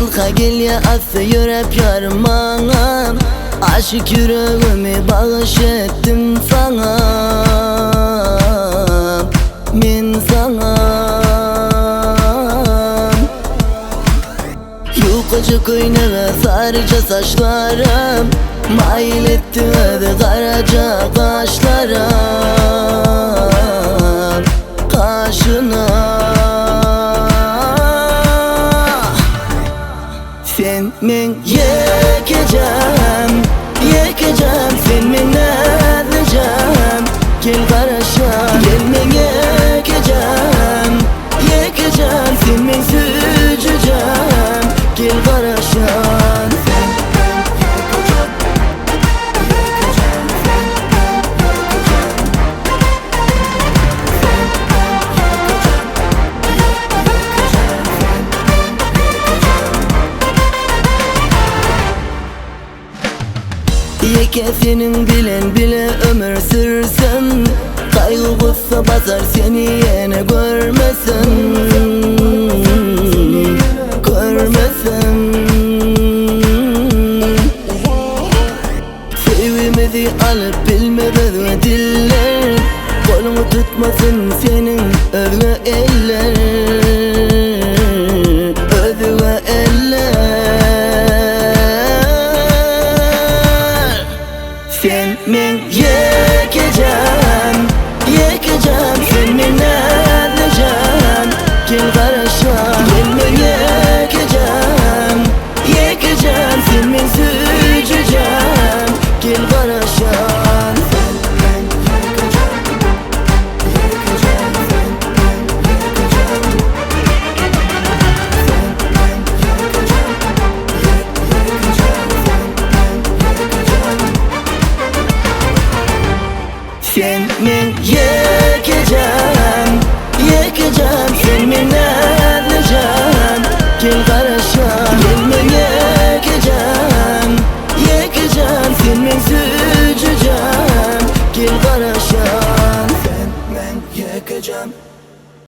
Halka gelýä assa ýöräp ýarym maňa Aşyk ýüregimi bagyş etdim saňa Men saňa Ýukaja köýnege saryja saçlaram Maýyl etdi özi garaja gaşlaram Gaşyna Sen meň ýekejäm, ýekejäm Sen meň näzlijäm, gel garaşýan Gel meň ýekejäm, ýekejäm Sen meň süýjüjäm, gel garaşýan Sen meň ýekejäm, ýekejäm Sen meň ýekejäm Sen meň ýekejäm, ýekejäm Sen meň ýekejäm. Ýeke seniň bilen bile ömür sürsem Gaýgy-gussa basar seni ýene görmesem Görmesem Söýgimizi alyp bilmez özge diller Goluňy tutmasyn seniň özge eller Özge eller Sen meň ýekejäm, ýekejäm Sen meň näzlijäm, gel garaşýan Gel meň ýekejäm, ýekejäm Sen meň süýjüjäm, gel garaşýan Sen meň ýekejäm, ýekejäm Sen meň ýekejäm Sen meň ýekejäm, ýekejäm Sen meň ýekejäm Sen meň ýekejäm, ýekejäm Sen meň.